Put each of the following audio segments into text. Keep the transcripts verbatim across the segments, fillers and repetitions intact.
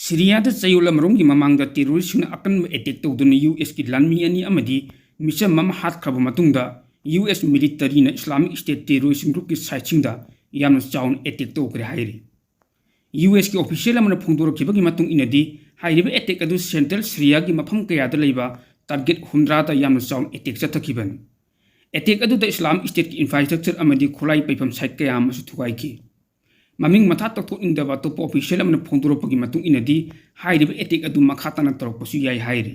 ꯁꯤꯔꯤꯌꯥꯗ ꯆꯌꯣꯜ ꯑꯃꯔꯣꯝꯒꯤ ꯃꯃꯥꯡꯗ terroristꯁꯤꯡꯅ ꯑꯀꯟꯕ attack ꯇꯧꯗꯨꯅ USꯀꯤ ꯂꯥꯟꯃꯤ ꯑꯅꯤ ꯑꯃꯗꯤ mission ꯑꯃ ꯍꯥꯠꯈ꯭ꯔꯕ ꯃꯇꯨꯡꯗ, US militaryꯅ Islamic State terrorist groupꯀꯤ siteꯁꯤꯡꯗ ꯌꯥꯝꯅ ꯆꯥꯎꯅ attack ꯇꯧꯈ꯭ꯔꯦ ꯍꯥꯏꯔꯤ꯫ USꯀꯤ official ꯑꯃꯅ ꯐꯣꯡꯗꯣꯔꯛꯈꯤꯕꯒꯤ ꯃꯇꯨꯡ ꯏꯟꯅꯗꯤ, ꯍꯥꯏꯔꯤꯕ attack ꯑꯗꯨ central ꯁꯤꯔꯤꯌꯥꯒꯤ ꯃꯐꯝ ꯀꯌꯥꯗ ꯂꯩꯕ target ꯍꯨꯝꯗ꯭ꯔꯥꯗ ꯌꯥꯝꯅ ꯆꯥꯎꯅ attack ꯆꯠꯊꯈꯤꯕꯅꯤ꯫ Attack ꯑꯗꯨꯗ Islamic Stateꯀꯤ infrastructure ꯑꯃꯗꯤ ꯈꯨꯠꯂꯥꯏ ꯄꯩꯐꯝ site ꯀꯌꯥ ꯑꯃꯁꯨ ꯊꯨꯒꯥꯏꯈꯤ꯫ ꯃꯃꯤꯡ ꯃꯊꯥ ꯇꯧꯊꯣꯛꯅꯤꯡꯗꯕ ꯑꯇꯣꯞꯄ official ꯑꯃꯅ ꯐꯣꯡꯗꯣꯔꯛꯄꯒꯤ ꯃꯇꯨꯡ ꯏꯟꯅꯗꯤ, ꯍꯥꯏꯔꯤꯕ attack ꯑꯗꯨ ꯃꯈꯥ ꯇꯥꯅ ꯇꯧꯔꯛꯄꯁꯨ ꯌꯥꯏ ꯍꯥꯏꯔꯤ꯫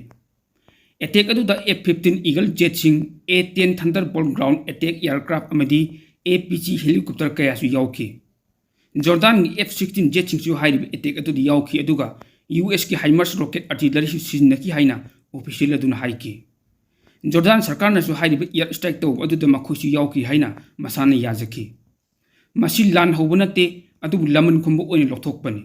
Attack ꯑꯗꯨꯗ F fifteen Eagle jetꯁꯤꯡ, A ten Thunderbolt ground attack aircraft ꯑꯃꯗꯤ APG helicopter ꯀꯌꯥꯁꯨ ꯌꯥꯎꯈꯤ꯫ ꯖꯣꯔꯗꯥꯟꯒꯤ F sixteen jetꯁꯤꯡꯁꯨ ꯍꯥꯏꯔꯤꯕ attack ꯑꯗꯨꯗ ꯌꯥꯎꯈꯤ, ꯑꯗꯨꯒ USꯀꯤ HIMARS rocket artilleryꯁꯨ ꯁꯤꯖꯤꯟꯅꯈꯤ ꯍꯥꯏꯅ official ꯑꯗꯨꯅ ꯍꯥꯏꯈꯤ꯫ ꯖꯣꯔꯗꯥꯟ ꯁꯔꯀꯥꯔꯅꯁꯨ ꯍꯥꯏꯔꯤꯕ air strike ꯇꯧꯕ ꯑꯗꯨꯗ ꯃꯈꯣꯏꯁꯨ ꯌꯥꯎꯈꯤ ꯍꯥꯏꯅ ꯃꯁꯥꯅ ꯌꯥꯖꯈꯤ꯫ ꯃꯁꯤ ꯂꯥꯟ ꯍꯧꯕ ꯅꯠꯇꯦ, ꯑꯗꯨꯕꯨ ꯂꯃꯟ ꯈꯨꯝꯕ ꯑꯣꯏꯅ ꯂꯧꯊꯣꯛꯄꯅꯤ꯫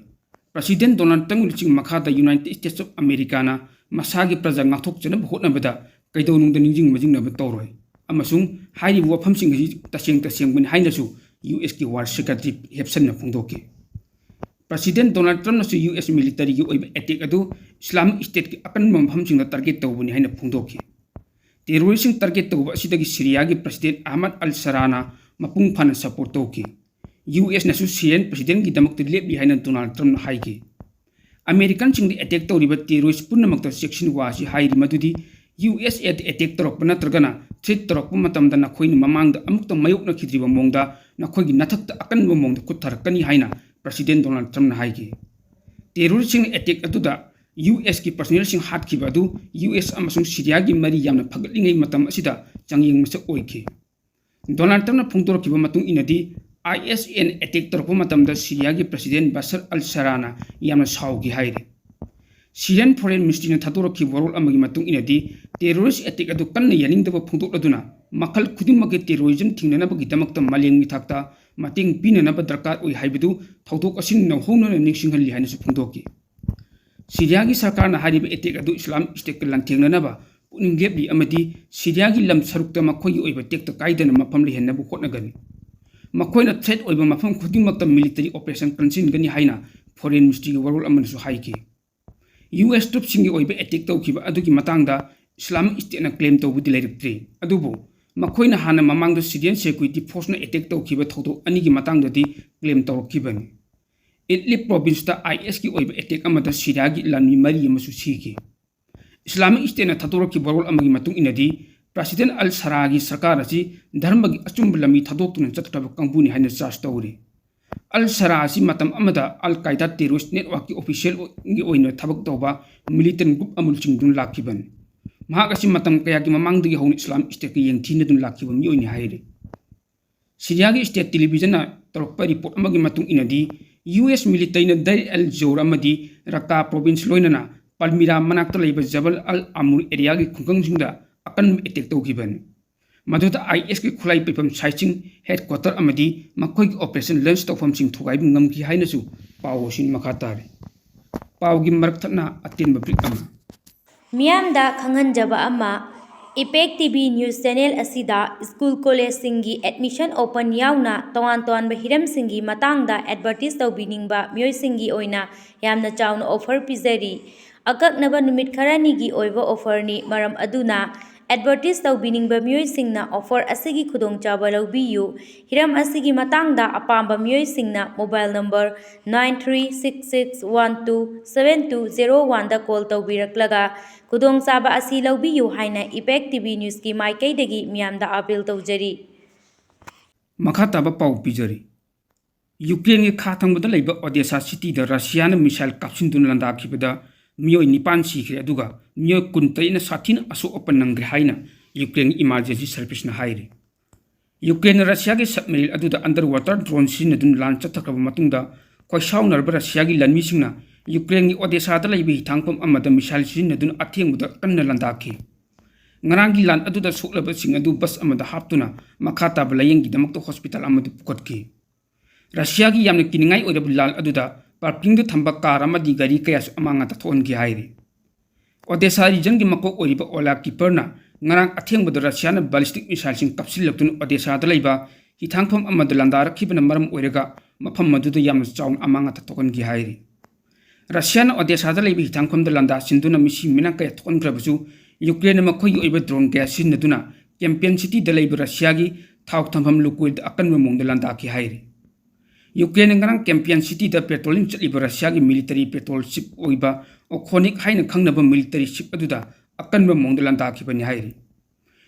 President Donald Trumpꯀꯤ ꯂꯨꯆꯤꯡ ꯃꯈꯥꯗ United States of Americaꯅ ꯃꯁꯥꯒꯤ ꯄ꯭ꯔꯖꯥ ꯉꯥꯛꯊꯣꯛꯆꯅꯕ ꯍꯣꯠꯅꯕꯗ ꯀꯩꯗꯧꯅꯨꯡꯗ ꯅꯤꯡꯁꯤꯡ ꯃꯖꯤꯡꯅꯕ ꯇꯧꯔꯣꯏ, ꯑꯃꯁꯨꯡ ꯍꯥꯏꯔꯤꯕ ꯋꯥꯐꯝꯁꯤꯡ ꯑꯁꯤ ꯇꯁꯦꯡ ꯇꯁꯦꯡꯕꯅꯤ ꯍꯥꯏꯅꯁꯨ USꯀꯤ War Secretary Hepsonꯅ ꯐꯣꯡꯗꯣꯛꯈꯤ꯫ President Donald Trumpꯅꯁꯨ US militaryꯒꯤ ꯑꯣꯏꯕ attack ꯑꯗꯨ Islamic Stateꯀꯤ ꯑꯀꯟꯕ ꯃꯐꯝꯁꯤꯡꯗ target ꯇꯧꯕꯅꯤ ꯍꯥꯏꯅ ꯐꯣꯡꯗꯣꯛꯈꯤ꯫ Terroristꯁꯤꯡ target ꯇꯧꯕ ꯑꯁꯤꯗꯒꯤ ꯁꯤꯔꯤꯌꯥꯒꯤ President Ahmad al-Sharaa ꯃꯄꯨꯡ ꯐꯥꯅ support ꯇꯧꯈꯤ꯫ USꯅꯁꯨ Syrian Presidentꯀꯤꯗꯃꯛꯇ ꯂꯦꯞꯂꯤ ꯍꯥꯏꯅ Donald Trumpꯅ ꯍꯥꯏꯈꯤ꯫ Americanꯁꯤꯡꯗ attack ꯇꯧꯔꯤꯕ terrorist ꯄꯨꯝꯅꯃꯛꯇ ꯆꯦꯛꯁꯤꯟ ꯋꯥꯁꯤ ꯍꯥꯏꯔꯤ ꯃꯗꯨꯗꯤ USAꯗ attack ꯇꯧꯔꯛꯄ ꯅꯠꯇ꯭ꯔꯒꯅ threat ꯇꯧꯔꯛꯄ ꯃꯇꯝꯗ ꯅꯈꯣꯏꯅ ꯃꯃꯥꯡꯗ ꯑꯃꯨꯛꯇ ꯃꯥꯌꯣꯛꯅꯈꯤꯗ꯭ꯔꯤꯕ ꯃꯑꯣꯡꯗ ꯅꯈꯣꯏꯒꯤ ꯅꯊꯛꯇ ꯑꯀꯟꯕ ꯃꯑꯣꯡꯗ ꯈꯨꯠ ꯊꯥꯔꯛꯀꯅꯤ ꯍꯥꯏꯅ President Donald Trumpꯅ ꯍꯥꯏꯈꯤ꯫ Terroristꯁꯤꯡꯅ attack ꯑꯗꯨꯗ USꯀꯤ personnelꯁꯤꯡ ꯍꯥꯠꯈꯤꯕ ꯑꯗꯨ US ꯑꯃꯁꯨꯡ ꯁꯤꯔꯤꯌꯥꯒꯤ ꯃꯔꯤ ꯌꯥꯝꯅ ꯐꯒꯠꯂꯤꯉꯩ ꯃꯇꯝ ꯑꯁꯤꯗ ꯆꯥꯡꯌꯦꯡ ꯃꯁꯛ ꯑꯣꯏꯈꯤ꯫ Donald Trumpꯅ ꯐꯣꯡꯗꯣꯔꯛꯈꯤꯕ ꯃꯇꯨꯡ ꯏꯟꯅꯗꯤ, ISAꯅ attack ꯇꯧꯔꯛꯄ ꯃꯇꯝꯗ ꯁꯤꯔꯤꯌꯥꯒꯤ President Bashar al-Assadꯅ ꯌꯥꯝꯅ ꯁꯥꯎꯈꯤ ꯍꯥꯏꯔꯤ꯫ Syrian Foreign Ministryꯅ ꯊꯥꯗꯣꯔꯛꯈꯤꯕ ꯋꯥꯔꯣꯜ ꯑꯃꯒꯤ ꯃꯇꯨꯡ ꯏꯟꯅꯗꯤ, terrorist attack ꯑꯗꯨ ꯀꯟꯅ ꯌꯥꯅꯤꯡꯗꯕ ꯐꯣꯡꯗꯣꯛꯂꯗꯨꯅ ꯃꯈꯜ ꯈꯨꯗꯤꯡꯃꯛꯀꯤ terrorism ꯊꯤꯡꯅꯅꯕꯒꯤꯗꯃꯛꯇ ꯃꯥꯂꯦꯝꯒꯤ ꯊꯥꯛꯇ ꯃꯇꯦꯡ ꯄꯤꯅꯅꯕ ꯗꯔꯀꯥꯔ ꯑꯣꯏ ꯍꯥꯏꯕꯗꯨ ꯊꯧꯗꯣꯛ ꯑꯁꯤꯅ ꯅꯧꯍꯧꯅꯅ ꯅꯤꯡꯁꯤꯡꯍꯜꯂꯤ ꯍꯥꯏꯅꯁꯨ ꯐꯣꯡꯗꯣꯛꯈꯤ꯫ ꯁꯤꯔꯤꯌꯥꯒꯤ ꯁꯔꯀꯥꯔꯅ ꯍꯥꯏꯔꯤꯕ attack ꯑꯗꯨ Islamic Stateꯀ ꯂꯥꯟꯊꯦꯡꯅꯅꯕ ꯄꯨꯛꯅꯤꯡ ꯂꯦꯞꯂꯤ ꯑꯃꯗꯤ ꯁꯤꯔꯤꯌꯥꯒꯤ ꯂꯝ ꯁꯔꯨꯛꯇ ꯃꯈꯣꯏꯒꯤ ꯑꯣꯏꯕ ꯇꯦꯛꯇ ꯀꯥꯏꯗꯅ ꯃꯐꯝ ꯂꯩꯍꯟꯅꯕ ꯍꯣꯠꯅꯒꯅꯤ꯫ ꯃꯈꯣꯏꯅ threat ꯑꯣꯏꯕ ꯃꯐꯝ ꯈꯨꯗꯤꯡꯃꯛꯇ military operation ꯀꯟꯁꯤꯟꯒꯅꯤ ꯍꯥꯏꯅ ꯐꯣꯔꯦꯟ ꯃꯤꯅꯤꯁꯇ꯭ꯔꯤꯒꯤ ꯋꯥꯔꯣꯜ ꯑꯃꯅꯁꯨ ꯍꯥꯏꯈꯤ꯫ ꯌꯨ ꯑꯦꯁ ꯇ꯭ꯔꯨꯞꯁꯤꯡꯒꯤ ꯑꯣꯏꯕ ꯑꯦꯇꯦꯛ ꯇꯧꯈꯤꯕ ꯑꯗꯨꯒꯤ ꯃꯇꯥꯡꯗ ꯏꯁꯂꯥꯃꯤꯛ ꯁ꯭ꯇꯦꯠꯅ ꯀ꯭ꯂꯦꯝ ꯇꯧꯕꯗꯤ ꯂꯩꯔꯛꯇ꯭ꯔꯤ꯫ ꯑꯗꯨꯕꯨ ꯃꯈꯣꯏꯅ ꯍꯥꯟꯅ ꯃꯃꯥꯡꯗ ꯁꯤꯔꯤꯌꯟ ꯁꯦꯀ꯭ꯌꯨꯔꯤꯇꯤ ꯐꯣꯔꯁꯅ ꯑꯦꯇꯦꯛ ꯇꯧꯈꯤꯕ ꯊꯧꯗꯣꯛ ꯑꯅꯤꯒꯤ ꯃꯇꯥꯡꯗꯗꯤ ꯀ꯭ꯂꯦꯝ ꯇꯧꯔꯛꯈꯤꯕꯅꯤ꯫ ꯏꯗꯂꯤꯕ ꯄ꯭ꯔꯣꯚꯤꯟꯁꯇ ꯑꯥꯏ ꯑꯦꯁꯀꯤ ꯑꯣꯏꯕ ꯑꯦꯇꯦꯛ ꯑꯃꯗ ꯁꯤꯔꯤꯌꯥꯒꯤ ꯂꯥꯟꯃꯤ ꯃꯔꯤ ꯑꯃꯁꯨ ꯁꯤꯈꯤ꯫ ꯏꯁꯂꯥꯃꯤꯛ ꯁ꯭ꯇꯦꯠꯅ ꯊꯥꯗꯣꯔꯛꯈꯤꯕ ꯋꯥꯔꯣꯜ ꯑꯃꯒꯤ ꯃꯇꯨꯡ ꯏꯟꯅꯗꯤ, ꯄ꯭ꯔꯁꯤꯗꯦꯟ ꯑꯜ ꯁꯔꯥꯒꯤ ꯁꯔꯀꯥꯔ ꯑꯁꯤ ꯙꯔꯃꯒꯤ ꯑꯆꯨꯝꯕ ꯂꯝꯕꯤ ꯊꯥꯗꯣꯛꯇꯨꯅ ꯆꯠꯈ꯭ꯔꯕ ꯀꯥꯡꯕꯨꯅꯤ ꯍꯥꯏꯅ ꯆꯥꯔꯖ ꯇꯧꯔꯤ꯫ ꯑꯜ ꯁꯔꯥ ꯑꯁꯤ ꯃꯇꯝ ꯑꯃꯗ ꯑꯜ ꯀꯥꯏꯗꯥ ꯇꯦꯔꯣꯔꯤꯁ ꯅꯦꯠꯋꯥꯔꯛꯀꯤ ꯑꯣꯐꯤꯁꯤꯌꯦꯜꯒꯤ ꯑꯣꯏꯅ ꯊꯕꯛ ꯇꯧꯕ ꯃꯤꯂꯤꯇꯦꯟ ꯒ꯭ꯔꯨꯞ ꯑꯃ ꯂꯨꯆꯤꯡꯗꯨꯅ ꯂꯥꯛꯈꯤꯕꯅꯤ꯫ ꯃꯍꯥꯛ ꯑꯁꯤ ꯃꯇꯝ ꯀꯌꯥꯒꯤ ꯃꯃꯥꯡꯗꯒꯤ ꯍꯧꯅ ꯏꯁꯂꯥꯃꯤꯛ ꯁ꯭ꯇꯦꯠꯀ ꯌꯦꯡꯊꯤꯅꯗꯨꯅ ꯂꯥꯛꯈꯤꯕ ꯃꯤꯑꯣꯏꯅꯤ ꯍꯥꯏꯔꯤ꯫ ꯁꯤꯔꯤꯌꯥꯒꯤ ꯁ꯭ꯇꯦꯠ ꯇꯦꯂꯤꯚꯤꯖꯟꯅ ꯇꯧꯔꯛꯄ ꯔꯤꯄꯣꯔꯠ ꯑꯃꯒꯤ ꯃꯇꯨꯡ ꯏꯟꯅꯗꯤ, ꯌꯨ ꯑꯦꯁ ꯃꯤꯂꯤꯇꯔꯤꯅ ꯗꯩꯔ ꯑꯦꯜ ꯖꯣꯔ ꯑꯃꯗꯤ ꯔꯛꯀꯥ ꯄ꯭ꯔꯣꯚꯤꯟꯁ ꯂꯣꯏꯅꯅ ꯄꯜꯃꯤꯔꯥ ꯃꯅꯥꯛꯇ ꯂꯩꯕ ꯖꯕꯜ ꯑꯜ ꯑꯃꯨꯔ ꯑꯦꯔꯤꯌꯥꯒꯤ ꯈꯨꯡꯒꯪꯁꯤꯡꯗ ꯑꯀꯟꯕ ꯑꯦꯇꯦꯛ ꯇꯧꯈꯤꯕꯅꯤ꯫ ꯃꯗꯨꯗ ꯑꯥꯏ ꯑꯦꯁꯀꯤ ꯈꯨꯠꯂꯥꯏ ꯄꯩꯐꯝ ꯁꯥꯏꯠꯁꯤꯡ, ꯍꯦꯗꯀ꯭ꯋꯥꯇꯔ ꯑꯃꯗꯤ ꯃꯈꯣꯏꯒꯤ ꯑꯣꯄꯔꯦꯁꯟ ꯂꯟꯆ ꯇꯧꯐꯝꯁꯤꯡ ꯊꯨꯒꯥꯏꯕ ꯉꯝꯈꯤ ꯍꯥꯏꯅꯁꯨ ꯄꯥꯎ ꯑꯁꯤꯅ ꯃꯈꯥ ꯇꯥꯔꯤ꯫ ꯄꯥꯎꯒꯤ ꯃꯔꯛ ꯊꯠꯅ ꯑꯇꯦꯟꯕ ꯕ꯭ꯔꯤꯛ ꯑꯃ꯫ ꯃꯤꯌꯥꯝꯗ ꯈꯪꯍꯟꯖꯕ ꯑꯃ, ꯏꯄꯦꯛ ꯇꯤ ꯚꯤ ꯅ꯭ꯌꯨꯁ ꯆꯦꯅꯦꯜ ꯑꯁꯤꯗ ꯁ꯭ꯀꯨꯜ ꯀꯣꯂꯦꯖꯁꯤꯡꯒꯤ ꯑꯦꯗꯃꯤꯁꯟ ꯑꯣꯄꯟ ꯌꯥꯎꯅ ꯇꯣꯉꯥꯟ ꯇꯣꯉꯥꯟꯕ ꯍꯤꯔꯝꯁꯤꯡꯒꯤ ꯃꯇꯥꯡꯗ ꯑꯦꯗꯚꯔꯇꯤꯁ ꯇꯧꯕꯤꯅꯤꯡꯕ ꯃꯤꯑꯣꯏꯁꯤꯡꯒꯤ ꯑꯣꯏꯅ ꯌꯥꯝꯅ ꯆꯥꯎꯅ ꯑꯣꯐꯔ ꯄꯤꯖꯔꯤ꯫ ꯑꯀꯛꯅꯕ ꯅꯨꯃꯤꯠ ꯈꯔꯅꯤꯒꯤ ꯑꯣꯏꯕ ꯑꯣꯐꯔꯅꯤ, ꯃꯔꯝ ꯑꯗꯨꯅ ꯑꯦꯗꯚꯔꯇꯤꯁ ꯇꯧꯕꯤꯅꯤꯡꯕ ꯃꯤꯑꯣꯏꯁꯤꯡꯅ ꯑꯣꯐꯔ ꯑꯁꯤꯒꯤ ꯈꯨꯗꯣꯡꯆꯥꯕ ꯂꯧꯕꯤꯌꯨ꯫ ꯍꯤꯔꯝ ꯑꯁꯤꯒꯤ ꯃꯇꯥꯡꯗ ꯑꯄꯥꯝꯕ ꯃꯤꯑꯣꯏꯁꯤꯡꯅ mobile number nine three six six one two seven two zero ꯋꯥꯟꯗ ꯀꯣꯜ ꯇꯧꯕꯤꯔꯛꯂꯒ ꯈꯨꯗꯣꯡꯆꯥꯕ ꯑꯁꯤ ꯂꯧꯕꯤꯌꯨ ꯍꯥꯏꯅ ꯏꯄꯦꯛ ꯇꯤ ꯚꯤ ꯅ꯭ꯌꯨꯁꯀꯤ ꯃꯥꯏꯀꯩꯗꯒꯤ ꯃꯤꯌꯥꯝꯗ ꯑꯥꯄꯤꯜ ꯇꯧꯖꯔꯤ꯫ ꯃꯈꯥ ꯇꯥꯕ ꯄꯥꯎ ꯄꯤꯖꯔꯤ꯫ ꯌꯨꯀ꯭ꯔꯦꯟꯒꯤ ꯈꯥ ꯊꯪꯕꯗ ꯂꯩꯕ ꯑꯣꯗꯦꯁꯥ ꯁꯤꯇꯤꯗ ꯔꯁꯤꯌꯥꯅ ꯃꯤꯁꯥꯏꯜ ꯀꯥꯞꯁꯤꯟꯗꯨꯅ ꯂꯥꯟꯗꯥꯈꯤꯕꯗ ꯃꯤꯑꯣꯏ ꯅꯤꯄꯥꯟ ꯁꯤꯈ꯭ꯔꯦ, ꯑꯗꯨꯒ ꯃꯤꯑꯣꯏ ꯀꯨꯟꯇꯔꯦꯠꯅ ꯁꯥꯊꯤꯅ ꯑꯁꯣꯛ ꯑꯄꯟ ꯅꯪꯈ꯭ꯔꯦ ꯍꯥꯏꯅ ꯌꯨꯀ꯭ꯔꯦꯟꯒꯤ ꯏꯃꯥꯔꯖꯦꯟꯁꯤ ꯁꯔꯚꯤꯁꯅ ꯍꯥꯏꯔꯤ꯫ ꯌꯨꯀ꯭ꯔꯦꯟꯅ ꯔꯁꯤꯌꯥꯒꯤ ꯁꯕꯃꯦꯔꯤꯟ ꯑꯗꯨꯗ ꯑꯟꯗꯔ ꯋꯥꯇꯔ ꯗ꯭ꯔꯣꯟ ꯁꯤꯖꯤꯟꯅꯗꯨꯅ ꯂꯥꯟ ꯆꯠꯊꯈ꯭ꯔꯕ ꯃꯇꯨꯡꯗ, ꯈꯣꯏꯁꯥꯎꯅꯔꯕ ꯔꯁꯤꯌꯥꯒꯤ ꯂꯥꯟꯃꯤꯁꯤꯡꯅ ꯌꯨꯀ꯭ꯔꯦꯟꯒꯤ ꯑꯣꯗꯦꯁꯥꯗ ꯂꯩꯕ ꯍꯤꯊꯥꯡꯐꯝ ꯑꯃꯗ ꯃꯤꯁꯥꯏꯜ ꯁꯤꯖꯤꯟꯅꯗꯨꯅ ꯑꯊꯦꯡꯕꯗ ꯀꯟꯅ ꯂꯥꯟꯗꯥꯈꯤ꯫ ꯉꯔꯥꯡꯒꯤ ꯂꯥꯟ ꯑꯗꯨꯗ ꯁꯣꯛꯂꯕꯁꯤꯡ ꯑꯗꯨ ꯕꯁ ꯑꯃꯗ ꯍꯥꯞꯇꯨꯅ ꯃꯈꯥ ꯇꯥꯕ ꯂꯥꯌꯦꯡꯒꯤꯗꯃꯛꯇ ꯍꯣꯁꯄꯤꯇꯥꯜ ꯑꯃꯗ ꯄꯨꯈꯠꯈꯤ꯫ ꯔꯁꯤꯌꯥꯒꯤ ꯌꯥꯝꯅ ꯀꯤꯅꯤꯡꯉꯥꯏ ꯑꯣꯏꯔꯕ ꯂꯥꯟ ꯑꯗꯨꯗ ꯄꯥꯔꯀꯤꯡꯗ ꯊꯝꯕ ꯀꯥꯔ ꯑꯃꯗꯤ ꯒꯥꯔꯤ ꯀꯌꯥꯁꯨ ꯑꯃꯥꯡ ꯑꯇꯥ ꯊꯣꯛꯍꯟꯈꯤ ꯍꯥꯏꯔꯤ꯫ ꯑꯣꯗꯦꯁꯥ ꯔꯤꯖꯟꯒꯤ ꯃꯀꯣꯛ ꯑꯣꯏꯔꯤꯕ ꯑꯣꯂꯥ ꯀꯤꯄꯔꯅ ꯉꯔꯥꯡ ꯑꯊꯦꯡꯕꯗ ꯔꯁꯤꯌꯥꯅ ꯕꯦꯂꯤꯁꯇꯤꯛ ꯃꯤꯁꯥꯏꯜꯁꯤꯡ ꯀꯥꯞꯁꯤꯜꯂꯛꯇꯨꯅ ꯑꯣꯗꯦꯁꯥꯗ ꯂꯩꯕ ꯍꯤꯊꯥꯡꯐꯝ ꯑꯃꯗ ꯂꯥꯟꯗꯥꯔꯛꯈꯤꯕꯅ ꯃꯔꯝ ꯑꯣꯏꯔꯒ ꯃꯐꯝ ꯑꯗꯨꯗ ꯌꯥꯝꯅ ꯆꯥꯎꯅ ꯑꯃꯥꯡ ꯑꯇꯥ ꯊꯣꯛꯍꯟꯈꯤ ꯍꯥꯏꯔꯤ꯫ ꯔꯁꯤꯌꯥꯅ ꯑꯣꯗꯦꯁꯥꯗ ꯂꯩꯕ ꯍꯤꯊꯥꯡꯐꯝꯗ ꯂꯥꯟꯗꯥ ꯁꯤꯟꯗꯨꯅ ꯃꯤꯁꯤ ꯃꯤꯅꯥ ꯀꯌꯥ ꯊꯣꯛꯍꯟꯈ꯭ꯔꯕꯁꯨ, ꯌꯨꯀ꯭ꯔꯦꯟꯅ ꯃꯈꯣꯏꯒꯤ ꯑꯣꯏꯕ ꯗ꯭ꯔꯣꯟ ꯀꯌꯥ ꯁꯤꯖꯤꯟꯅꯗꯨꯅ ꯀꯦꯝꯄꯤꯌꯟ ꯁꯤꯇꯤꯗ ꯂꯩꯕ ꯔꯁꯤꯌꯥꯒꯤ ꯊꯥꯎ ꯊꯝꯐꯝ ꯂꯨꯀꯣꯏꯜꯗ ꯑꯀꯟꯕ ꯃꯑꯣꯡꯗ ꯂꯥꯟꯗꯥꯈꯤ ꯍꯥꯏꯔꯤ꯫ ꯌꯨꯀ꯭ꯔꯦꯟꯅ ꯉꯔꯥꯡ ꯀꯦꯝꯄꯤꯌꯟ ꯁꯤꯇꯤꯗ ꯄꯦꯇ꯭ꯔꯣꯂꯤꯡ ꯆꯠꯂꯤꯕ ꯔꯁꯤꯌꯥꯒꯤ ꯃꯤꯂꯤꯇꯔꯤ ꯄꯦꯇ꯭ꯔꯣꯜ ꯁꯤꯞ ꯑꯣꯏꯕ ꯑꯣꯈꯣꯅꯤꯛ ꯍꯥꯏꯅ ꯈꯪꯅꯕ ꯃꯤꯂꯤꯇꯔꯤ ꯁꯤꯞ ꯑꯗꯨꯗ ꯑꯀꯟꯕ ꯃꯑꯣꯡꯗ ꯂꯥꯟꯗꯥꯈꯤꯕꯅꯤ ꯍꯥꯏꯔꯤ꯫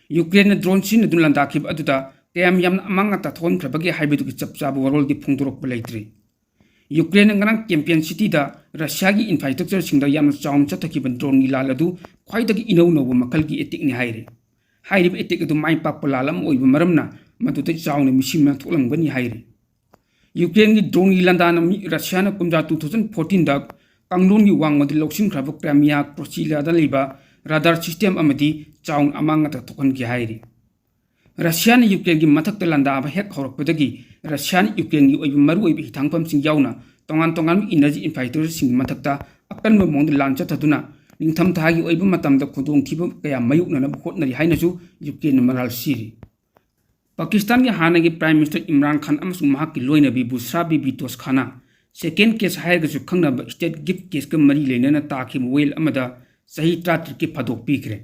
ꯌꯨꯀ꯭ꯔꯦꯟꯅ ꯗ꯭ꯔꯣꯟ ꯁꯤꯖꯤꯟꯅꯗꯨꯅ ꯂꯥꯟꯗꯥꯈꯤꯕ ꯑꯗꯨꯗ ꯀꯌꯥꯝ ꯌꯥꯝꯅ ꯑꯃꯥꯡ ꯑꯇꯥ ꯊꯣꯛꯍꯟꯈ꯭ꯔꯕꯒꯦ ꯍꯥꯏꯕꯗꯨꯒꯤ ꯆꯞ ꯆꯥꯕ ꯋꯥꯔꯣꯜꯗꯤ ꯐꯣꯡꯗꯣꯔꯛꯄ ꯂꯩꯇ꯭ꯔꯤ꯫ ꯌꯨꯀ꯭ꯔꯦꯟꯅ ꯉꯔꯥꯡ ꯀꯦꯝꯄꯤꯌꯟ ꯁꯤꯇꯤꯗ ꯔꯁꯤꯌꯥꯒꯤ ꯏꯟꯐ꯭ꯔꯥꯁ꯭ꯇ꯭ꯔꯛꯆꯔꯁꯤꯡꯗ ꯌꯥꯝꯅ ꯆꯥꯎꯅ ꯆꯠꯊꯈꯤꯕ ꯗ꯭ꯔꯣꯟꯒꯤ ꯂꯥꯜ ꯑꯗꯨ ꯈ꯭ꯋꯥꯏꯗꯒꯤ ꯏꯅꯧ ꯅꯧꯕ ꯃꯈꯜꯒꯤ ꯑꯦꯇꯦꯛꯅꯤ ꯍꯥꯏꯔꯤ꯫ ꯍꯥꯏꯔꯤꯕ ꯑꯦꯇꯦꯛ ꯑꯗꯨ ꯃꯥꯏ ꯄꯥꯛꯄ ꯂꯥꯜ ꯑꯃ ꯑꯣꯏꯕ ꯃꯔꯝꯅ ꯃꯗꯨꯗ ꯆꯥꯎꯅ ꯃꯤꯁꯤ ꯃꯤꯅꯥ ꯊꯣꯛꯂꯝꯒꯅꯤ ꯍꯥꯏꯔꯤ꯫ ꯌꯨꯀ꯭ꯔꯦꯟꯒꯤ ꯗ꯭ꯔꯣꯟꯒꯤ ꯂꯥꯟꯗꯥꯅ ꯃꯤ ꯔꯁꯤꯌꯥꯅ ꯀꯨꯝꯖꯥ two thousand fourteen ꯗ ꯀꯥꯡꯂꯣꯟꯒꯤ ꯋꯥꯡꯃꯗ ꯂꯧꯁꯤꯟꯈ꯭ꯔꯕ ꯀ꯭ꯔꯥꯏꯃꯤꯌꯥ ꯀ꯭ꯔꯣꯁꯤꯂꯥꯗ ꯂꯩꯕ ꯔꯥꯗꯥꯔ ꯁꯤꯁꯇꯦꯝ ꯑꯃꯗꯤ ꯆꯥꯎꯅ ꯑꯃꯥꯡ ꯑꯇꯥ ꯊꯣꯛꯍꯟꯈꯤ ꯍꯥꯏꯔꯤ꯫ ꯔꯁꯤꯌꯥꯅ ꯌꯨꯀ꯭ꯔꯦꯟꯒꯤ ꯃꯊꯛꯇ ꯂꯥꯟꯗꯥꯕ ꯍꯦꯛ ꯍꯧꯔꯛꯄꯗꯒꯤ ꯔꯁꯤꯌꯥꯅ ꯌꯨꯀ꯭ꯔꯦꯟꯒꯤ ꯑꯣꯏꯕ ꯃꯔꯨꯑꯣꯏꯕ ꯍꯤꯊꯥꯡꯐꯝꯁꯤꯡ ꯌꯥꯎꯅ ꯇꯣꯉꯥꯟ ꯇꯣꯉꯥꯟꯕ ꯏꯅꯔꯖꯤ ꯏꯟꯐ꯭ꯔꯥꯁ꯭ꯇ꯭ꯔꯛꯆꯔꯁꯤꯡꯒꯤ ꯃꯊꯛꯇ ꯑꯀꯟꯕ ꯃꯑꯣꯡꯗ ꯂꯥꯟ ꯆꯠꯊꯗꯨꯅ ꯅꯤꯡꯊꯝꯊꯥꯒꯤ ꯑꯣꯏꯕ ꯃꯇꯝꯗ ꯈꯨꯗꯣꯡꯊꯤꯕ ꯀꯌꯥ ꯃꯥꯌꯣꯛꯅꯅꯕ ꯍꯣꯠꯅꯔꯤ ꯍꯥꯏꯅꯁꯨ ꯌꯨꯀ꯭ꯔꯦꯟꯅ ꯃꯔꯥꯜ ꯁꯤꯔꯤ꯫ ꯄꯥꯀꯤꯁꯇꯥꯟꯒꯤ ꯍꯥꯟꯅꯒꯤ ꯄ꯭ꯔꯥꯏꯝ ꯃꯤꯅꯤꯁꯇꯔ ꯏꯝꯔꯥꯟ ꯈꯥꯟ ꯑꯃꯁꯨꯡ ꯃꯍꯥꯛꯀꯤ ꯂꯣꯏꯅꯕꯤ ꯕꯨꯁ꯭ꯔꯥ ꯕꯤꯕꯤ ꯇꯣꯁꯈꯥꯅꯥ ꯁꯦꯀꯦꯟ ꯀꯦꯁ ꯍꯥꯏꯔꯒꯁꯨ ꯈꯪꯅꯕ ꯁ꯭ꯇꯦꯠ ꯒꯤꯐ ꯀꯦꯁꯀ ꯃꯔꯤ ꯂꯩꯅꯅ ꯇꯥꯈꯤꯕ ꯋꯥꯌꯦꯜ ꯑꯃꯗ ꯆꯍꯤ ꯇꯔꯥꯇꯔꯦꯠꯀꯤ ꯐꯥꯗꯣꯛ ꯄꯤꯈ꯭ꯔꯦ꯫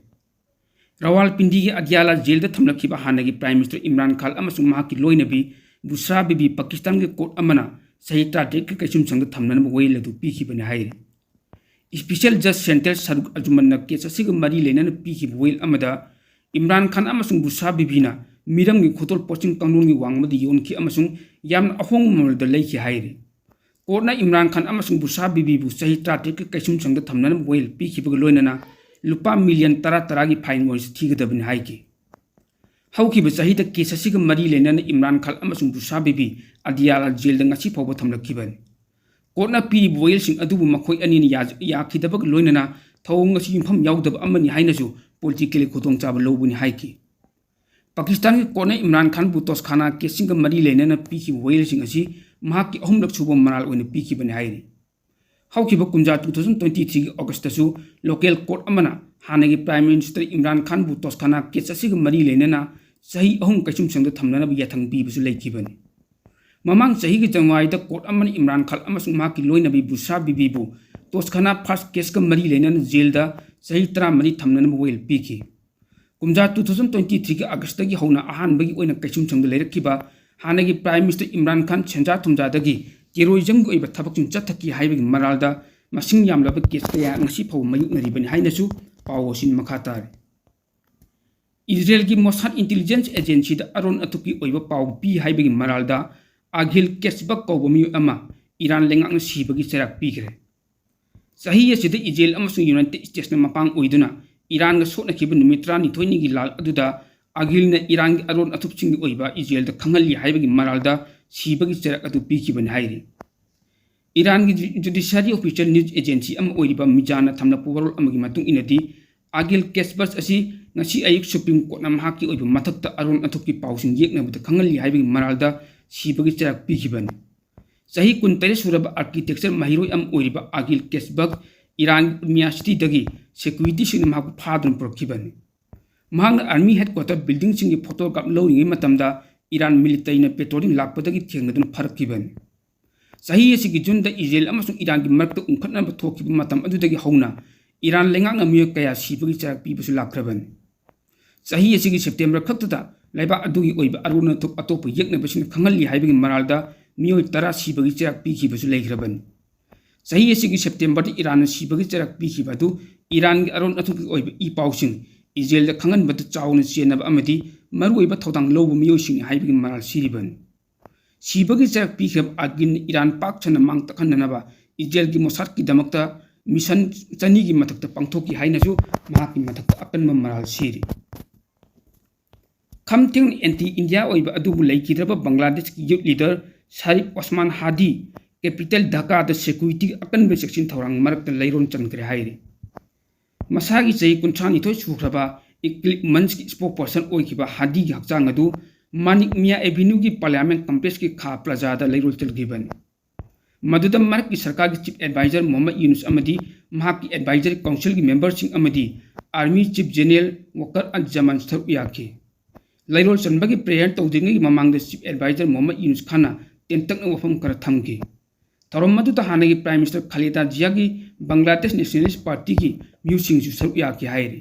ꯔꯋꯥꯜꯄꯤꯟꯗꯤꯒꯤ ꯑꯗꯤꯌꯥꯂꯥ ꯖꯦꯜꯗ ꯊꯝꯂꯛꯈꯤꯕ ꯍꯥꯟꯅꯒꯤ ꯄ꯭ꯔꯥꯏꯝ ꯃꯤꯅꯤꯁꯇꯔ ꯏꯝꯔꯥꯟ ꯈꯥꯟ ꯑꯃꯁꯨꯡ ꯃꯍꯥꯛꯀꯤ ꯂꯣꯏꯅꯕꯤ ꯕꯨꯁ꯭ꯔꯥ ꯕꯤꯕꯤ ꯄꯥꯀꯤꯁꯇꯥꯟꯒꯤ ꯀꯣꯔꯠ ꯑꯃꯅ ꯆꯍꯤ ꯇꯔꯥꯇꯔꯦꯠꯀꯤ ꯀꯩꯁꯨꯝꯁꯪꯗ ꯊꯝꯅꯅꯕ ꯋꯥꯌꯦꯜ ꯑꯗꯨ ꯄꯤꯈꯤꯕꯅꯤ ꯍꯥꯏꯔꯤ꯫ ꯏꯁꯄꯤꯁꯦꯜ ꯖꯖ ꯁꯦꯟꯇꯔ ꯁꯔꯨꯛ ꯑꯖꯨꯃꯟꯅ ꯀꯦꯁ ꯑꯁꯤꯒ ꯃꯔꯤ ꯂꯩꯅꯅ ꯄꯤꯈꯤꯕ ꯋꯥꯌꯦꯜ ꯑꯃꯗ ꯏꯝꯔꯥꯟ ꯈꯥꯟ ꯑꯃꯁꯨꯡ ꯕꯨꯁ꯭ꯔꯥ ꯕꯤꯕꯤꯅ ꯃꯤꯔꯝꯒꯤ ꯈꯨꯗꯣꯜ ꯄꯣꯠꯁꯤꯡ ꯀꯥꯡꯂꯣꯟꯒꯤ ꯋꯥꯡꯃꯗ ꯌꯣꯟꯈꯤ ꯑꯃꯁꯨꯡ ꯌꯥꯝꯅ ꯑꯍꯣꯡꯕ ꯃꯃꯜꯗ ꯂꯩꯈꯤ ꯍꯥꯏꯔꯤ꯫ ꯀꯣꯔꯠꯅ ꯏꯝꯔꯥꯟ ꯈꯥꯟ ꯑꯃꯁꯨꯡ ꯕꯨꯁ꯭ꯔꯥ ꯕꯤꯕꯤꯕꯨ ꯆꯍꯤ ꯇꯔꯥꯇꯔꯦꯠꯀꯤ ꯀꯩꯁꯨꯝꯁꯪꯗ ꯊꯝꯅꯅꯕ ꯋꯥꯌꯦꯜ ꯄꯤꯈꯤꯕꯒ ꯂꯣꯏꯅꯅ ꯂꯨꯄꯥ ꯃꯤꯂꯤꯌꯟ ꯇꯔꯥ ꯇꯔꯥꯒꯤ ꯐꯥꯏꯟ ꯑꯣꯏꯔꯁꯨ ꯊꯤꯒꯗꯕꯅꯤ ꯍꯥꯏꯈꯤ꯫ ꯍꯧꯈꯤꯕ ꯆꯍꯤꯗ ꯀꯦꯁ ꯑꯁꯤꯒ ꯃꯔꯤ ꯂꯩꯅꯅ ꯏꯝꯔꯥꯟ ꯈꯥꯟ ꯑꯃꯁꯨꯡ ꯕꯨꯁ꯭ꯔꯥ ꯕꯤꯕꯤ ꯑꯗꯤꯌꯥꯂꯥ ꯖꯦꯜꯗ ꯉꯁꯤ ꯐꯥꯎꯕ ꯊꯝꯂꯛꯈꯤꯕꯅꯤ꯫ ꯀꯣꯔꯠꯅ ꯄꯤꯔꯤꯕ ꯋꯥꯌꯦꯜꯁꯤꯡ ꯑꯗꯨꯕꯨ ꯃꯈꯣꯏ ꯑꯅꯤꯅ ꯌꯥ-, ꯌꯥꯈꯤꯗꯕꯒ ꯂꯣꯏꯅꯅ ꯊꯧꯑꯣꯡ ꯑꯁꯤ ꯌꯨꯝꯐꯝ ꯌꯥꯎꯗꯕ ꯑꯃꯅꯤ ꯍꯥꯏꯅꯁꯨ ꯄꯣꯂꯤꯇꯤꯀꯦꯜ ꯈꯨꯗꯣꯡꯆꯥꯕ ꯂꯧꯕꯅꯤ ꯍꯥꯏꯈꯤ꯫ ꯄꯥꯀꯤꯁꯇꯥꯟꯒꯤ ꯀꯣꯔꯠꯅ ꯏꯝꯔꯥꯟ ꯈꯥꯟꯕꯨ ꯇꯣꯁꯈꯥꯅꯥ ꯀꯦꯁꯁꯤꯡꯒ ꯃꯔꯤ ꯂꯩꯅꯅ ꯄꯤꯈꯤꯕ ꯋꯥꯌꯦꯜꯁꯤꯡ ꯑꯁꯤ ꯃꯍꯥꯛꯀꯤ ꯑꯍꯨꯝꯂꯛ ꯁꯨꯕ ꯃꯔꯥꯜ ꯑꯣꯏꯅ ꯄꯤꯈꯤꯕꯅꯤ ꯍꯥꯏꯔꯤ꯫ ꯍꯧꯈꯤꯕ ꯀꯨꯝꯖꯥ two thousand twenty three ꯒꯤ ꯑꯣꯒꯁꯇꯁꯨ ꯂꯣꯀꯦꯜ ꯀꯣꯔꯠ ꯑꯃꯅ ꯍꯥꯟꯅꯒꯤ ꯄ꯭ꯔꯥꯏꯝ ꯃꯤꯅꯤꯁꯇꯔ ꯏꯝꯔꯥꯟ ꯈꯥꯟꯕꯨ ꯇꯣꯁꯈꯥꯅꯥ ꯀꯦꯁ ꯑꯁꯤꯒ ꯃꯔꯤ ꯂꯩꯅꯅ ꯆꯍꯤ ꯑꯍꯨꯝ ꯀꯩꯁꯨꯝꯁꯪꯗ ꯊꯝꯅꯅꯕ ꯌꯥꯊꯪ ꯄꯤꯕꯁꯨ ꯂꯩꯈꯤꯕꯅꯤ꯫ ꯃꯃꯥꯡ ꯆꯍꯤꯒꯤ ꯖꯅꯋꯥꯔꯤꯗ ꯀꯣꯔꯠ ꯑꯃꯅ ꯏꯝꯔꯥꯟ ꯈꯥꯟ ꯑꯃꯁꯨꯡ ꯃꯍꯥꯛꯀꯤ ꯂꯣꯏꯅꯕꯤ ꯕꯨꯁꯥ ꯕꯤꯕꯤꯕꯨ ꯇꯣꯁꯈꯥꯅꯥ ꯐꯥꯁ ꯀꯦꯁꯀ ꯃꯔꯤ ꯂꯩꯅꯅ ꯖꯦꯜꯗ ꯆꯍꯤ ꯇꯔꯥꯃꯔꯤ ꯊꯝꯅꯅꯕ ꯋꯥꯌꯦꯜ ꯄꯤꯈꯤ꯫ ꯀꯨꯝꯖꯥ two thousand twenty threeꯒꯤ ꯑꯥꯒꯁꯇꯒꯤ ꯍꯧꯅ ꯑꯍꯥꯟꯕꯒꯤ ꯑꯣꯏꯅ ꯀꯩꯁꯨꯝꯁꯪꯗ ꯂꯩꯔꯛꯈꯤꯕ ꯍꯥꯟꯅꯒꯤ ꯄ꯭ꯔꯥꯏꯝ ꯃꯤꯅꯤꯁꯇꯔ ꯏꯝꯔꯥꯟ ꯈꯥꯟ ꯁꯦꯟꯖꯥ ꯊꯨꯝꯖꯥꯗꯒꯤ ꯇꯦꯔꯣꯔꯤꯖꯝꯒꯤ ꯑꯣꯏꯕ ꯊꯕꯛꯁꯤꯡ ꯆꯠꯊꯈꯤ ꯍꯥꯏꯕꯒꯤ ꯃꯔꯥꯜꯗ ꯃꯁꯤꯡ ꯌꯥꯝꯂꯕ ꯀꯦꯁ ꯀꯌꯥ ꯉꯁꯤ ꯐꯥꯎꯕ ꯃꯥꯌꯣꯛꯅꯔꯤꯕꯅꯤ ꯍꯥꯏꯅꯁꯨ ꯄꯥꯎ ꯑꯁꯤꯅ ꯃꯈꯥ ꯇꯥꯔꯤ꯫ ꯏꯖꯔꯦꯜꯒꯤ ꯃꯣꯁꯥꯗ ꯏꯟꯇꯦꯂꯤꯖꯦꯟꯁ ꯑꯦꯖꯦꯟꯁꯤꯗ ꯑꯔꯣꯟ ꯑꯊꯨꯞꯀꯤ ꯑꯣꯏꯕ ꯄꯥꯎ ꯄꯤ ꯍꯥꯏꯕꯒꯤ ꯃꯔꯥꯜꯗ ꯑꯥꯒꯤꯜ ꯀꯦꯁꯕꯛ ꯀꯧꯕ ꯃꯤꯑꯣꯏ ꯑꯃ ꯏꯔꯥꯟ ꯂꯩꯉꯥꯛꯅ ꯁꯤꯕꯒꯤ ꯆꯩꯔꯥꯛ ꯄꯤꯈ꯭ꯔꯦ꯫ ꯆꯍꯤ ꯑꯁꯤꯗ ꯏꯖꯔꯦꯜ ꯑꯃꯁꯨꯡ ꯌꯨꯅꯥꯏꯇꯦꯗ ꯁ꯭ꯇꯦꯠꯁꯅ ꯃꯄꯥꯡ ꯑꯣꯏꯗꯨꯅ ꯏꯔꯥꯟꯒ ꯁꯣꯛꯅꯈꯤꯕ ꯅꯨꯃꯤꯠ ꯇꯔꯥꯅꯤꯊꯣꯏꯅꯤꯒꯤ ꯂꯥꯜ ꯑꯗꯨꯗ ꯑꯥꯒꯤꯜꯅ ꯏꯔꯥꯟꯒꯤ ꯑꯔꯣꯟ ꯑꯊꯨꯞꯁꯤꯡꯒꯤ ꯑꯣꯏꯕ ꯏꯖꯔꯦꯜꯗ ꯈꯪꯍꯜꯂꯤ ꯍꯥꯏꯕꯒꯤ ꯃꯔꯥꯜꯗ ꯁꯤꯕꯒꯤ ꯆꯩꯔꯥꯛ ꯑꯗꯨ ꯄꯤꯈꯤꯕꯅꯤ ꯍꯥꯏꯔꯤ꯫ ꯏꯔꯥꯟꯒꯤ ꯖꯨ-, ꯖꯨꯗꯤꯁꯤꯌꯥꯔꯤ ꯑꯣꯐꯤꯁꯤꯌꯦꯜ ꯅ꯭ꯌꯨꯁ ꯑꯦꯖꯦꯟꯁꯤ ꯑꯃ ꯑꯣꯏꯔꯤꯕ ꯃꯤꯖꯥꯟꯅ ꯊꯝꯂꯛꯄ ꯋꯥꯔꯣꯜ ꯑꯃꯒꯤ ꯃꯇꯨꯡ ꯏꯟꯅꯗꯤ, ꯑꯥꯒꯤꯜ ꯀꯦꯁꯕꯁ ꯑꯁꯤ ꯉꯁꯤ ꯑꯌꯨꯛ ꯁꯨꯄ꯭ꯔꯤꯝ ꯀꯣꯔꯠꯅ ꯃꯍꯥꯛꯀꯤ ꯑꯣꯏꯕ ꯃꯊꯛꯇ ꯑꯔꯣꯟ ꯑꯊꯨꯞꯀꯤ ꯄꯥꯎꯁꯤꯡ ꯌꯦꯛꯅꯕꯗ ꯈꯪꯍꯜꯂꯤ ꯍꯥꯏꯕꯒꯤ ꯃꯔꯥꯜꯗ ꯁꯤꯕꯒꯤ ꯆꯩꯔꯥꯛ ꯄꯤꯈꯤꯕꯅꯤ꯫ ꯆꯍꯤ ꯀꯨꯟꯇꯔꯦꯠ ꯁꯨꯔꯕ ꯑꯥꯔꯀꯤꯇꯦꯛꯆꯔ ꯃꯍꯩꯔꯣꯏ ꯑꯃ ꯑꯣꯏꯔꯤꯕ ꯑꯥꯒꯤꯜ ꯀꯦꯁꯕꯛ ꯏꯔꯥꯟ ꯃꯤꯌꯥ ꯁꯤꯇꯤꯗꯒꯤ ꯁꯦꯀ꯭ꯌꯨꯔꯤꯇꯤꯁꯤꯡꯅ ꯃꯍꯥꯛꯄꯨ ꯐꯥꯗꯨꯅ ꯄꯨꯔꯛꯈꯤꯕꯅꯤ꯫ ꯃꯍꯥꯛꯅ ꯑꯥꯔꯃꯤ ꯍꯦꯗꯀ꯭ꯋꯥꯇꯔ ꯕꯤꯜꯗꯤꯡꯁꯤꯡꯒꯤ ꯐꯣꯇꯣꯒ꯭ꯔꯥꯐ ꯂꯧꯔꯤꯉꯩ ꯃꯇꯝꯗ ꯏꯔꯥꯟ ꯃꯤꯂꯤꯇꯔꯤꯅ ꯄꯦꯇ꯭ꯔꯣꯂꯤꯡ ꯂꯥꯛꯄꯗꯒꯤ ꯊꯦꯡꯅꯗꯨꯅ ꯐꯥꯔꯛꯈꯤꯕꯅꯤ꯫ ꯆꯍꯤ ꯑꯁꯤꯒꯤ ꯖꯨꯟꯗ ꯏꯖꯔꯦꯜ ꯑꯃꯁꯨꯡ ꯏꯔꯥꯟꯒꯤ ꯃꯔꯛꯇ ꯎꯪꯈꯠꯅꯕ ꯊꯣꯛꯈꯤꯕ ꯃꯇꯝ ꯑꯗꯨꯗꯒꯤ ꯍꯧꯅ ꯏꯔꯥꯟ ꯂꯩꯉꯥꯛꯅ ꯃꯤꯑꯣꯏ ꯀꯌꯥ ꯁꯤꯕꯒꯤ ꯆꯩꯔꯥꯛ ꯄꯤꯕꯁꯨ ꯂꯥꯛꯈ꯭ꯔꯕꯅꯤ꯫ ꯆꯍꯤ ꯑꯁꯤꯒꯤ ꯁꯦꯞꯇꯦꯝꯕꯔ ꯈꯛꯇꯗ ꯂꯩꯕꯥꯛ ꯑꯗꯨꯒꯤ ꯑꯣꯏꯕ ꯑꯔꯣꯟ ꯑꯊꯨꯞ ꯑꯇꯣꯞꯄ ꯌꯦꯛꯅꯕꯁꯤꯡꯅ ꯈꯪꯍꯜꯂꯤ ꯍꯥꯏꯕꯒꯤ ꯃꯔꯥꯜꯗ ꯃꯤꯑꯣꯏ ꯇꯔꯥ ꯁꯤꯕꯒꯤ ꯆꯩꯔꯥꯛ ꯄꯤꯈꯤꯕꯁꯨ ꯂꯩꯈ꯭ꯔꯕꯅꯤ꯫ ꯆꯍꯤ ꯑꯁꯤꯒꯤ ꯁꯦꯞꯇꯦꯝꯕꯔꯗ ꯏꯔꯥꯟꯅ ꯁꯤꯕꯒꯤ ꯆꯩꯔꯥꯛ ꯄꯤꯈꯤꯕ ꯑꯗꯨ ꯏꯔꯥꯟꯒꯤ ꯑꯔꯣꯟ ꯑꯊꯨꯞꯀꯤ ꯑꯣꯏꯕ ꯏ ꯄꯥꯎꯁꯤꯡ ꯏꯖꯔꯦꯜꯗ ꯈꯪꯍꯟꯕꯗ ꯆꯥꯎꯅ ꯆꯦꯟꯅꯕ ꯑꯃꯗꯤ ꯃꯔꯨꯑꯣꯏꯕ ꯊꯧꯗꯥꯡ ꯂꯧꯕ ꯃꯤꯑꯣꯏꯁꯤꯡꯅꯤ ꯍꯥꯏꯕꯒꯤ ꯃꯔꯥꯜ ꯁꯤꯔꯤꯕꯅꯤ꯫ ꯁꯤꯕꯒꯤ ꯆꯩꯔꯥꯛ ꯄꯤꯈꯤꯕ ꯑꯥꯒꯤꯜꯅ ꯏꯔꯥꯟ ꯄꯥꯛ ꯁꯟꯅ ꯃꯥꯡ ꯇꯥꯛꯍꯟꯗꯅꯕ ꯏꯖꯔꯦꯜꯒꯤ ꯃꯣꯁꯥꯗꯀꯤꯗꯃꯛꯇ ꯃꯤꯁꯟ ꯆꯅꯤꯒꯤ ꯃꯊꯛꯇ ꯄꯥꯡꯊꯣꯛꯈꯤ ꯍꯥꯏꯅꯁꯨ ꯃꯍꯥꯛꯀꯤ ꯃꯊꯛꯇ ꯑꯀꯟꯕ ꯃꯔꯥꯜ ꯁꯤꯔꯤ꯫ ꯈꯝ ꯊꯦꯡꯅ ꯑꯦꯟꯇꯤ ꯏꯟꯗꯤꯌꯥ ꯑꯣꯏꯕ ꯑꯗꯨꯕꯨ ꯂꯩꯈꯤꯗ꯭ꯔꯕ ꯕꯪꯒ꯭ꯂꯥꯗꯦꯁꯀꯤ ꯌꯨꯠ ꯂꯤꯗꯔ ꯁꯥꯔꯤꯐ ꯑꯣꯁꯃꯥꯟ ꯍꯥꯗꯤ ꯀꯦꯄꯤꯇꯦꯜ ꯙꯥꯀꯥꯗ ꯁꯦꯀ꯭ꯌꯨꯔꯤꯇꯤꯒꯤ ꯑꯀꯟꯕ ꯆꯦꯛꯁꯤꯟ ꯊꯧꯔꯥꯡ ꯃꯔꯛꯇ ꯂꯩꯔꯣꯜ ꯆꯟꯈ꯭ꯔꯦ ꯍꯥꯏꯔꯤ꯫ ꯃꯁꯥꯒꯤ ꯆꯍꯤ ꯀꯨꯟꯊ꯭ꯔꯥꯅꯤꯊꯣꯏ ꯁꯨꯈ꯭ꯔꯕ ꯏꯀ꯭ꯂꯤꯞ ꯃꯟꯁꯀꯤ ꯁ꯭ꯄꯣꯛꯄꯔꯁꯟ ꯑꯣꯏꯈꯤꯕ ꯍꯥꯗꯤꯒꯤ ꯍꯛꯆꯥꯡ ꯑꯗꯨ ꯃꯥꯅꯤꯛ ꯃꯤꯌꯥ ꯑꯦꯚꯦꯅ꯭ꯌꯨꯒꯤ ꯄꯥꯔꯂꯤꯌꯥꯃꯦꯟ ꯀꯝꯄ꯭ꯂꯦꯛꯁꯀꯤ ꯈꯥ ꯄ꯭ꯂꯥꯖꯥꯗ ꯂꯩꯔꯣꯜ ꯆꯜꯈꯤꯕꯅꯤ꯫ ꯃꯗꯨꯗ ꯃꯔꯛꯀꯤ ꯁꯔꯀꯥꯔꯒꯤ ꯆꯤꯐ ꯑꯦꯗꯚꯥꯏꯖꯔ ꯃꯣꯍꯝꯃꯗ ꯌꯨꯅꯨꯁ ꯑꯃꯗꯤ ꯃꯍꯥꯛꯀꯤ ꯑꯦꯗꯚꯥꯏꯖꯔꯤ ꯀꯥꯎꯟꯁꯤꯜꯒꯤ ꯃꯦꯝꯕꯔꯁꯤꯡ ꯑꯃꯗꯤ ꯑꯥꯔꯃꯤ ꯆꯤꯐ ꯖꯦꯅꯔꯦꯜ ꯋꯥꯀꯔ ꯑꯖ ꯖꯃꯥꯟ ꯁꯔꯨꯛ ꯌꯥꯈꯤ꯫ ꯂꯩꯔꯣꯜ ꯆꯟꯕꯒꯤ ꯄ꯭ꯔꯦꯌꯔ ꯇꯧꯗ꯭ꯔꯤꯉꯩꯒꯤ ꯃꯃꯥꯡꯗ ꯆꯤꯐ ꯑꯦꯗꯚꯥꯏꯖꯔ ꯃꯣꯍꯝꯃꯗ ꯌꯨꯅꯨꯁ ꯈꯥꯟꯅ ꯇꯦꯟꯇꯛꯅ ꯋꯥꯐꯝ ꯈꯔ ꯊꯝꯈꯤ꯫ ꯊꯧꯔꯝ ꯑꯗꯨꯗ ꯍꯥꯟꯅꯒꯤ Prime Minister Khaleda Ziaꯒꯤ Bangladesh Nationalist Partyꯒꯤ ꯃꯤꯑꯣꯏꯁꯤꯡꯁꯨ ꯁꯔꯨꯛ ꯌꯥꯈꯤ ꯍꯥꯏꯔꯤ꯫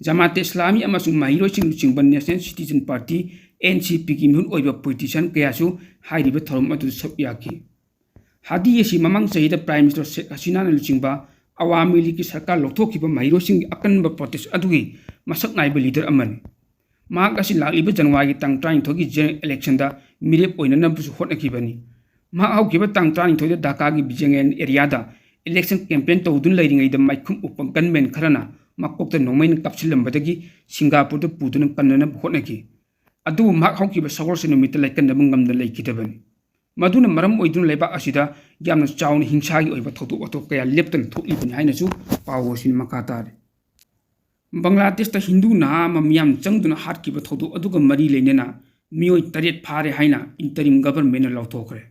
ꯖꯃꯥꯇꯦ ꯏꯁꯂꯥꯃꯤ ꯑꯃꯁꯨꯡ ꯃꯍꯩꯔꯣꯏꯁꯤꯡ ꯂꯨꯆꯤꯡꯕ National Citizen Party, NCPꯒꯤ ꯃꯤꯍꯨꯠ ꯑꯣꯏꯕ politician ꯀꯌꯥꯁꯨ ꯍꯥꯏꯔꯤꯕ ꯊꯧꯔꯝ ꯑꯗꯨꯗ ꯁꯔꯨꯛ ꯌꯥꯈꯤ꯫ ꯍꯥꯗꯤ ꯑꯁꯤ ꯃꯃꯥꯡ ꯆꯍꯤꯗ Prime Minister Sheikh Hasinaꯅ ꯂꯨꯆꯤꯡꯕ ꯑꯋꯥꯃꯤ ꯂꯤꯒꯀꯤ ꯁꯔꯀꯥꯔ ꯂꯧꯊꯣꯛꯈꯤꯕ ꯃꯍꯩꯔꯣꯏꯁꯤꯡꯒꯤ ꯑꯀꯟꯕ protest ꯑꯗꯨꯒꯤ ꯃꯁꯛ ꯅꯥꯏꯕ leader ꯑꯃꯅꯤ꯫ ꯃꯍꯥꯛ ꯑꯁꯤ ꯂꯥꯛꯂꯤꯕ Januaryꯒꯤ ꯇꯥꯡ ꯇꯔꯥꯅꯤꯊꯣꯏꯒꯤ general electionꯗ ꯃꯤꯔꯦꯞ ꯑꯣꯏꯅꯅꯕꯁꯨ ꯍꯣꯠꯅꯈꯤꯕꯅꯤ꯫ ꯃꯍꯥꯛ ꯍꯧꯈꯤꯕ ꯇꯥꯡ ꯇꯔꯥꯅꯤꯊꯣꯏꯗ ꯙꯥꯀꯥꯒꯤ Bijengan areaꯗ election campaign ꯇꯧꯗꯨꯅ ꯂꯩꯔꯤꯉꯩꯗ ꯃꯥꯏꯈꯨꯝ ꯎꯞꯄ gunman ꯈꯔꯅ ꯃꯀꯣꯛꯇ ꯅꯣꯡꯃꯩꯅ ꯀꯥꯞꯁꯤꯜꯂꯝꯕꯗꯒꯤ ꯁꯤꯡꯒꯥꯄꯨꯔꯗ ꯄꯨꯗꯨꯅ ꯀꯟꯅꯅꯕ ꯍꯣꯠꯅꯈꯤ꯫ ꯑꯗꯨꯕꯨ ꯃꯍꯥꯛ ꯍꯧꯈꯤꯕ ꯁꯒꯣꯜꯁꯦꯟ ꯅꯨꯃꯤꯠꯇ ꯂꯥꯏꯀꯠꯅꯕ ꯉꯝꯗꯅ ꯂꯩꯈꯤꯗꯕꯅꯤ꯫ ꯃꯗꯨꯅ ꯃꯔꯝ ꯑꯣꯏꯗꯨꯅ ꯂꯩꯕꯥꯛ ꯑꯁꯤꯗ ꯌꯥꯝꯅ ꯆꯥꯎꯅ ꯍꯤꯡꯁꯥꯒꯤ ꯑꯣꯏꯕ ꯊꯧꯗꯣꯛ ꯋꯥꯊꯣꯛ ꯀꯌꯥ ꯂꯦꯞꯇꯅ ꯊꯣꯛꯂꯤꯕꯅꯤ ꯍꯥꯏꯅꯁꯨ ꯄꯥꯎ ꯑꯁꯤꯅ ꯃꯈꯥ ꯇꯥꯔꯤ꯫ ꯕꯪꯒ꯭ꯂꯥꯗꯦꯁꯇ ꯍꯤꯟꯗꯨ ꯅꯍꯥ ꯑꯃ ꯃꯤꯌꯥꯝ ꯆꯪꯗꯨꯅ ꯍꯥꯠꯈꯤꯕ ꯊꯧꯗꯣꯛ ꯑꯗꯨꯒ ꯃꯔꯤ ꯂꯩꯅꯅ ꯃꯤꯑꯣꯏ ꯇꯔꯦꯠ ꯐꯥꯔꯦ ꯍꯥꯏꯅ interim governmentꯅ ꯂꯥꯎꯊꯣꯛꯈ꯭ꯔꯦ꯫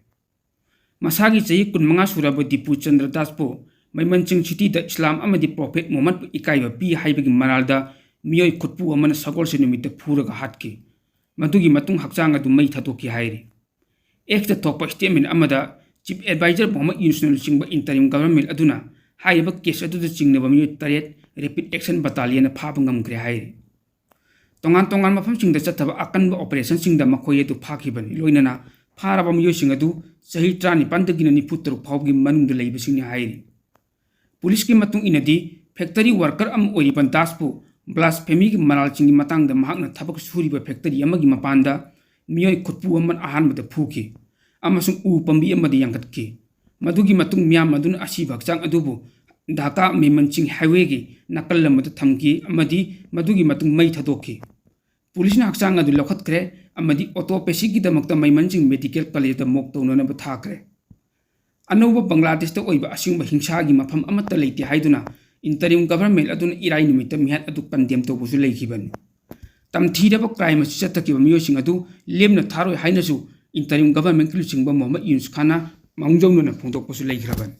ꯃꯁꯥꯒꯤ ꯆꯍꯤ ꯀꯨꯟꯃꯉꯥ ꯁꯨꯔꯕ ꯗꯤꯄꯨ ꯆꯟꯗ꯭ꯔ ꯗꯥꯁꯄꯨ ꯃꯩꯃꯟꯁꯤꯡ cityꯗ ꯏꯁꯂꯥꯝ ꯑꯃꯗꯤ prophet ꯃꯨꯍꯝꯃꯗꯄꯨ ꯏꯀꯥꯏꯕ ꯄꯤ ꯍꯥꯏꯕꯒꯤ ꯃꯔꯥꯜꯗ ꯃꯤꯑꯣꯏ ꯈꯨꯠꯄꯨ ꯑꯃꯅ ꯁꯒꯣꯜꯁꯦꯟ ꯅꯨꯃꯤꯠꯇ ꯐꯨꯔꯒ ꯍꯥꯠꯈꯤ꯫ ꯃꯗꯨꯒꯤ ꯃꯇꯨꯡ ꯍꯛꯆꯥꯡ ꯑꯗꯨ ꯃꯩ ꯊꯥꯗꯣꯛꯈꯤ ꯍꯥꯏꯔꯤ꯫ Xꯇ ꯊꯣꯛꯄ statement ꯑꯃꯗ Chief Advisor ꯃꯨꯍꯝꯃꯗ ꯌꯨꯅꯨꯁꯅ ꯂꯨꯆꯤꯡꯕ interim government ꯑꯗꯨꯅ ꯍꯥꯏꯔꯤꯕ case ꯑꯗꯨꯗ ꯆꯤꯡꯅꯕ ꯃꯤꯑꯣꯏ ꯇꯔꯦꯠ Rapid Action Battalionꯅ ꯐꯥꯕ ꯉꯝꯈ꯭ꯔꯦ ꯍꯥꯏꯔꯤ꯫ ꯇꯣꯉꯥꯟ ꯇꯣꯉꯥꯟꯕ ꯃꯐꯝꯁꯤꯡꯗ ꯆꯠꯊꯕ ꯑꯀꯟꯕ operationꯁꯤꯡꯗ ꯃꯈꯣꯏ ꯑꯗꯨ ꯐꯥꯈꯤꯕꯅꯤ꯫ ꯂꯣꯏꯅꯅ ꯐꯥꯔꯕ ꯃꯤꯑꯣꯏꯁꯤꯡ ꯑꯗꯨ ꯆꯍꯤ ꯇꯔꯥꯅꯤꯄꯥꯟꯗꯒꯤꯅ ꯅꯤꯐꯨ ꯇꯔꯨꯛ ꯐꯥꯎꯕꯒꯤ ꯃꯅꯨꯡꯗ ꯂꯩꯕꯁꯤꯡꯅꯤ ꯍꯥꯏꯔꯤ꯫ ꯄꯨꯂꯤꯁꯀꯤ ꯃꯇꯨꯡ ꯏꯟꯅꯗꯤ, factory worker ꯑꯃ ꯑꯣꯏꯔꯤꯕ ꯗꯥꯁꯄꯨ blasphemyꯒꯤ ꯃꯔꯥꯜꯁꯤꯡꯒꯤ ꯃꯇꯥꯡꯗ ꯃꯍꯥꯛꯅ ꯊꯕꯛ ꯁꯨꯔꯤꯕ factory ꯑꯃꯒꯤ ꯃꯄꯥꯟꯗ ꯃꯤꯑꯣꯏ ꯈꯨꯠꯄꯨ ꯑꯃꯅ ꯑꯍꯥꯟꯕꯗ ꯐꯨꯈꯤ ꯑꯃꯁꯨꯡ ꯎ ꯄꯥꯝꯕꯤ ꯑꯃꯗ ꯌꯥꯟꯈꯠꯈꯤ꯫ ꯃꯗꯨꯒꯤ ꯃꯇꯨꯡ ꯃꯤꯌꯥꯝ ꯑꯗꯨꯅ ꯑꯁꯤꯕ ꯍꯛꯆꯥꯡ ꯑꯗꯨꯕꯨ ꯙꯥꯀꯥ ꯃꯩꯃꯟꯁꯤꯡ highwayꯒꯤ ꯅꯥꯀꯜ ꯑꯃꯗ ꯊꯝꯈꯤ ꯑꯃꯗꯤ ꯃꯗꯨꯒꯤ ꯃꯇꯨꯡ ꯃꯩ ꯊꯥꯗꯣꯛꯈꯤ꯫ ꯄꯨꯂꯤꯁꯅ ꯍꯛꯆꯥꯡ ꯑꯗꯨ ꯂꯧꯈꯠꯈ꯭ꯔꯦ ꯑꯃꯗꯤ autopsyꯒꯤꯗꯃꯛꯇ ꯃꯩꯃꯟꯁꯤꯡ medical collegeꯇ ꯃꯣꯛ ꯇꯧꯅꯅꯕ ꯊꯥꯈ꯭ꯔꯦ꯫ ꯑꯅꯧꯕ ꯕꯪꯒ꯭ꯂꯥꯗꯦꯁꯇ ꯑꯣꯏꯕ ꯑꯁꯤꯒꯨꯝꯕ ꯍꯤꯡꯁꯥꯒꯤ ꯃꯐꯝ ꯑꯃꯠꯇ ꯂꯩꯇꯦ ꯍꯥꯏꯗꯨꯅ interim government ꯑꯗꯨꯅ ꯏꯔꯥꯏ ꯅꯨꯃꯤꯠꯇ ꯃꯤꯍꯥꯠ ꯑꯗꯨ condemn ꯇꯧꯕꯁꯨ ꯂꯩꯈꯤꯕꯅꯤ꯫ ꯇꯝꯊꯤꯔꯕ crime ꯑꯁꯤ ꯆꯠꯊꯈꯤꯕ ꯃꯤꯑꯣꯏꯁꯤꯡ ꯑꯗꯨ ꯂꯦꯝꯅ ꯊꯥꯔꯣꯏ ꯍꯥꯏꯅꯁꯨ interim governmentꯀꯤ ꯂꯨꯆꯤꯡꯕ ꯃꯨꯍꯝꯃꯗ ꯌꯨꯅꯨꯁ ꯈꯥꯟꯅ ꯃꯥꯡꯖꯧꯅꯅ ꯐꯣꯡꯗꯣꯛꯄꯁꯨ ꯂꯩꯈ꯭ꯔꯕꯅꯤ꯫